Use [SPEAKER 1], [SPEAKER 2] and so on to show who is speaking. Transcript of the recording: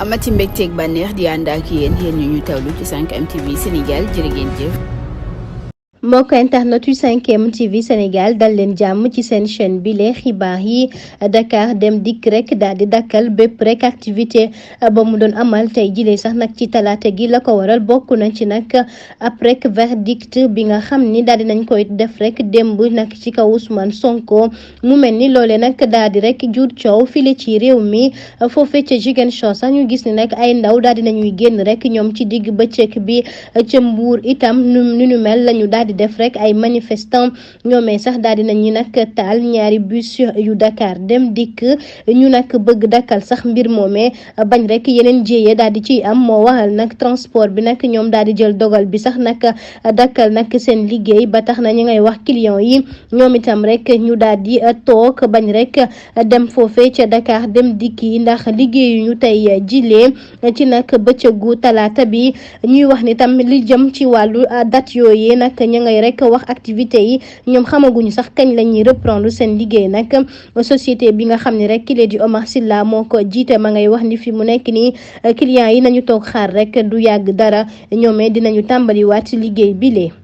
[SPEAKER 1] amati mbégteeg bànneex di ànd ak yéen ñu tawlu ci 5M TV Sénégal jërë ngeen jëf.
[SPEAKER 2] mbokk internet yu 5M TV Sénégal dal leen jàmm ci seen chaîne bi lee xibaar yi Dakar Dem Dikk rek daal di dakkal bépp rek activité ba mu doon amal tey jilee sax nag ci talaata gi la ko waral bokk na ci nag ab rek verdict bi nga xam ni daal di nañ koy def rek démb nag ci kaw Ousmane Sonko mu mel ni loolee nag daal di rek jur coow file ci réew mi foofee ca Ziguinchor sax ñu gis ni nag ay ndaw daal di nañuy génn rek ñoom ci digg bëccëg bi ca Mbuur itam nu mel lañu daal di def rek ay manifestant ñoomee sax daal di nañu nag taal ñaari bus yu Dakar Dem Dikk ñu nag bëgg dakkal sax mbir moomee bañ rek yeneen jéeye daal di ciy am moo waral nag transport bi nag ñoom daal di jël dogal bi sax nag dakkal nag seen liggéey ba tax na ñu ngay wax client yi ñoom itam rek ñu daal di toog bañ rek dem foofee ca Dakar Dem Dikk yi ndax liggéeyu ñu tey jilee ci nag bëccëgu talaata bi ñuy wax ni tam li jëm ci wàllu date yooyee nag ngay rek wax activité yi ñoom xamaguñu sax kañ la ñuy reprendre seen liggéey nag société bi nga xam ne rek ki lee di Omar Sylla moo ko jiite ma ngay wax ni fi mu nekk nii clients yi nañu toog xaar rek du yàgg dara ñoomee dinañu tàmbaliwaat ci liggéey bi lee